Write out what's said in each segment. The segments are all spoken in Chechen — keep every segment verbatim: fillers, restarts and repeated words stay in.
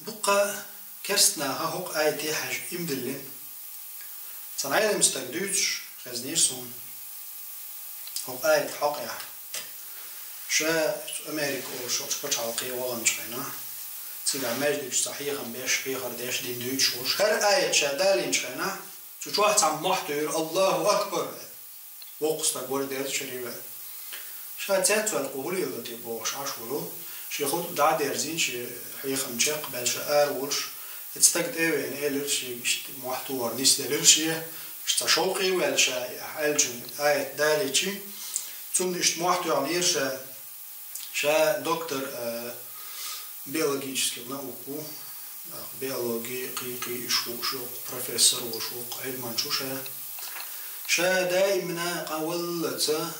Дуккха керста наха хӀокху аятехь хьаьжа иман диллина. Цхьана Ӏелам стага дуьйцуш хезнера суна хӀокху аятан хьокъехь. Ша Америка олуш йолчу пачхьалкхе ваханчу хенахь, цигахь маьждигаш цхьа хьехам беш, хьехар деш, дин дуьйцуш волуш, хӀара аят ша далийначу хенахь, цу чохь цхьамма мохь туьйхира: «Аллаху акбар!» Воккха стаг вара дерза чуьра веана. Ша цецваьлла кху хӀун леладо те бохуш Ӏаш волу, шен хутба дӀа а дерзийна, шен хьехам чекхбаьлла ша ара волуш, и стаг тӀе а веана, элира шега иштта мохь тухар нисделира шен, иштта цхьа шовкъе а ваьлла ша, и аьллачун аят далийча, цунна иштта мохь тоьхнера ша. Ша доктор, э, биологических наук ву, э, биологи, кхин, кхин уьш хууш йолу профессор волуш ву, Ӏилманча ву ша. Ша даимна къан валлаца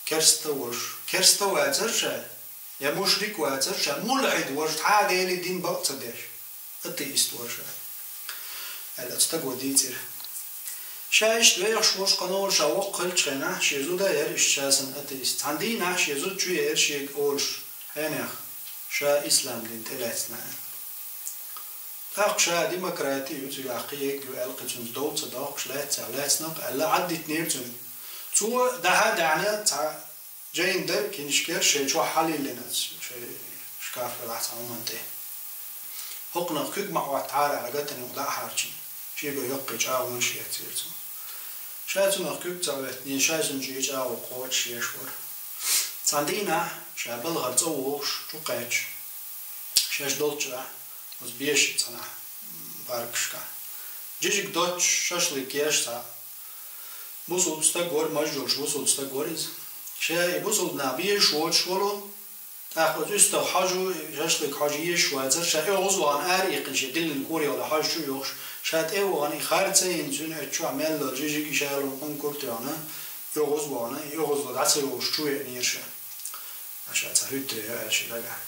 керста волуш, керста вацара ша, я мушрик вацара ша, мулхьид волуш, тхьа Деле дин бакъ ца деш. Атеист вара ша, аьлла, оцу стага дийцира. Ша иштта вехаш волуш къанойла ша воккха хилчу хенахь, шен зуда яра иштта ша санна атеист. Цхьана дийнахь шен зуда чу еара шега олуш, хьенех, ша ислам дин тӀелаьцна аьлла. ТӀаккха ша демократи ю, цигахь кхин ерг ю аьлла, кхин цуьнца дов ца доккхуш, лаьццехь лаьцна-кх аьлла, Ӏаддитинера цуьнга. Цо дахьа а даьхьна, цхьа жайна дерг, кинишкера шайн чохь хьалийллина аса, шайн шкаф велахь цхьа хӀуманна тӀе. ХӀокхунах куьг ма Ӏоттахьара аьлла, гатанна юкъа дӀа а хьарчийна, шега йоккхий чӀагӀонаш эцнера цо. Ша цунах куьг ца Ӏоьттинехь, ша цуьнан чӀогӀа чӀагӀо кхочуш еш вара. Цхьана дийнахь, ша балхара цӀа вогӀуш, чу кхаьчча, шаьш долччохь, оцу бешан цхьанхьа паркашкахь, жижиг доцуш, шашлык еш цхьа бусулба стаг вара, маж йолуш бусулба стаг вара иза. Ша и бусулба нах безаш воцуш волу, тӀаккха оцу уьстагӀ хьожа, шашлык хьожа езаш вацара, ша оьгӀаз вахана ара иккхина, шен диллина кӀоргӀалла хьожа чу йохуш, ша тӀе а вахана, и хар ца йина цуьнан, оцу чохь мел долу жижиг, и шалон кхункур а тоьхна, оьгӀаз вахана, и оьгӀазло дӀа ца йолуш чу веанера ша. Ша цхьа хӀуьттуре ю аьлла шен дагахь.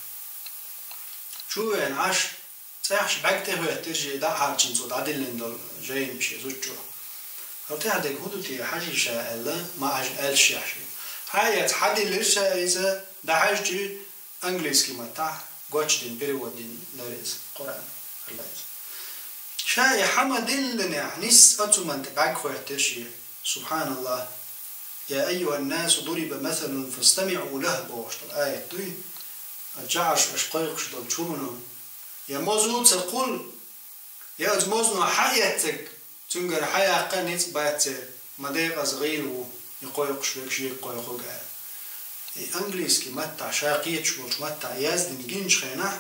Чу веана Ӏаш, цӀехьаш бӀаьрг тӀе хӀоьттира шен, дӀа а хьарчийна цо дӀадиллина долу жайна шен зуда чу. ХӀара тӀехь дерг хӀун ду те, хьажийша аьлла, ма хьажа аьллашехь шен. Хьа а эцна, хьадиллира ша иза, дӀахьаьжча, английский маттахь гочдина, перевод дина дара иза, Къуръан хилла иза. Ша и хьа ма-диллинехь, нисса оцу хӀуманна тӀе бӀаьрг хӀоьттира шен. Субханаллах. «Я айюханнасу дуриба масалун фастамиӀу лах», бохуш долу аят дуй. Аса жӀараш аша кхойкхуш долчу хӀумано. Я мозу ца кхуьлу, я оцу мозано хьаэццарг, цуьнгара хьаяккха ницкъ бац церан, ма декъаза гӀийла ву, и кхойкхуш верг шега кхойкхург аьлла. И английский маттахь, ша кхеташ болчу маттахь яздина гиначу хенахь,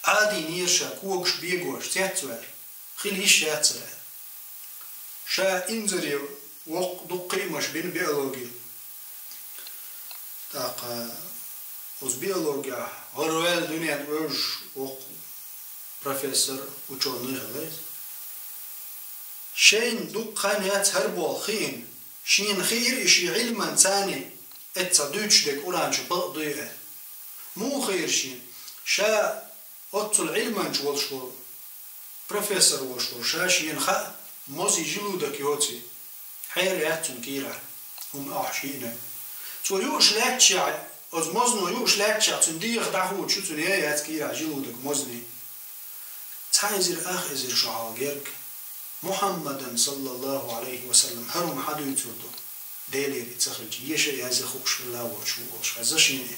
Ӏадийнера ша когаш бегош, цецваьлла, хила йиш яцара аьлла. Ша инзаре воккха дуккха кхиамаш бина биологи. ТӀаккха оцу биологехь гӀараваьлла дуьненна вевзаш воккха профессор, учёный хилла иза. Шайна дуккха хан яц хӀара болх хиъна. Шена хиира и шен Ӏилманца царна эццахь дуьйцуш дерг Къуръан чу бакъ дуй аьлла. Муха хиира шена? Ша оццул Ӏилманча волуш волу, профессор волуш волу ша шена хаьа, мозий желудок йоций, хьера яц цуьнан кийрахь, хӀума охьуш йиъна. Цо юуш лаьтташехь, оцу мозано юуш лаьтташехь, цуьнан дегӀах дӀахоьцуш ю, цуьнан яц кийрахь желудок, мозний. Цхьа эзар, ах эзар шо хьалха герга Мухьаммадан, саллаллаху Ӏалайхи ва саллам, хӀара хӀума хьан дуьйцур ду? Делера и ца хилча, еша а язъян хууш хилла воцуш ву олуш хезна шена.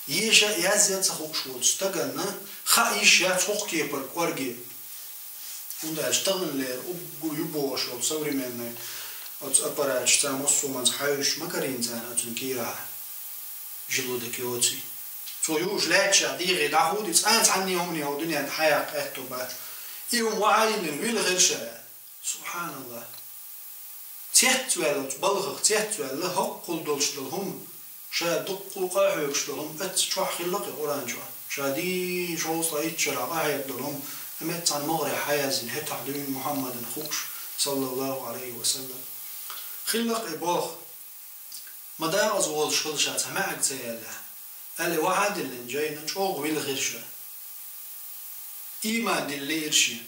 Еша а язъян ца хууш волчу стаганна хаа йиш яц хӀокху кепара кӀорге. ХӀунда аьлча таханлера уггар ю бохуш йолу современный оцу аппараташца, массо а хӀуманца хьаьвсуш ма карийна царна оцуьнан кийрахь желудок йоций. Цо юуш лаьтташехь дегӀе дӀахуди, цкъа а цхьанне хӀумане хӀокху дуьненна хьаяккха аьтто бац. И хӀума охьа а йиллина, вилхира ша. Субханаллах. Цецваьлла, оцу балхах цецваьлла, хӀоккхул долуш долу хӀума, ша дуккха къахьоьгуш долу хӀума, эцца чохь хилла-кх и Къуръан чохь. Ша дийна шовзткъе итт шарахь къахьега долу хӀума, амма цхьана могӀарехь хьаяздина, хӀетахь дуьйна Мухьаммадан хууш, саллаллаху Ӏалайхи ва саллам. Хилла-кх и болх. Ма дакъаза волуш хила ша, цхьа маьӀиг ца яьллехь, аьлла, охьа а диллина жайна, чӀогӀа вилхира ша. Ийман дилла лиира шена.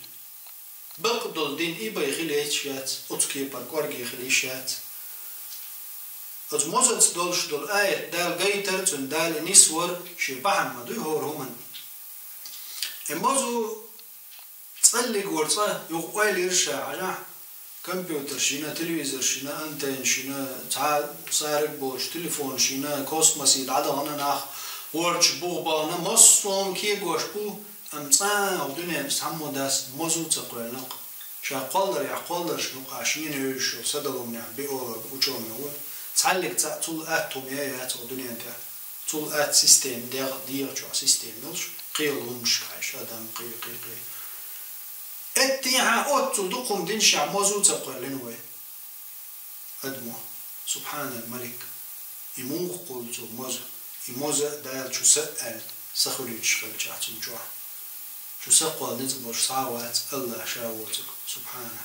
Бакъдолу дин и бай хила йиш яц, оцу кепара кӀорге хила йиш яц. Оцу мозаца долуш долу аят Дала гайтара цунна, Дала и нисвара шен бахьана ма дуй хӀора хӀуманна. Э, мозу цӀаллиг вар цӀа, юха ойла йир ша, хьажахь, компьютер шина, телевизор шина, антенна шина, цхьа сараг болчу телефон шина, космосе дӀадахана нах, орчу бух бахана, массо а кегош бу, амма цӀа а дуьнен цхьаммо дас мозу ца кхоьллина-кх. Ша кхолларехь кхолларш ду-кх, ша шена вевзаш йолу садалумнехь биолог, учёный ву. Цхьаллиг цхьаъ цул атта хӀума яц оха дуьнен тӀехь. Цул атта система, дегӀ-, дегӀа чохь система йолуш, кхин лумашка хьаьжча адам, кхин, кхин, кхин. Эттехьа оццул дукха хӀума динашехь мозу ца кхоьллина вай. Адамо, субхьанал малик, и муха кхуллу цо моза? И моза Дала чу са а аьлла, са хуьлуьйтуш хилчахь цунна чохь. Чу са кхолла ницкъ болуш схьа а вац, АллахӀ ша воцург, субхьана.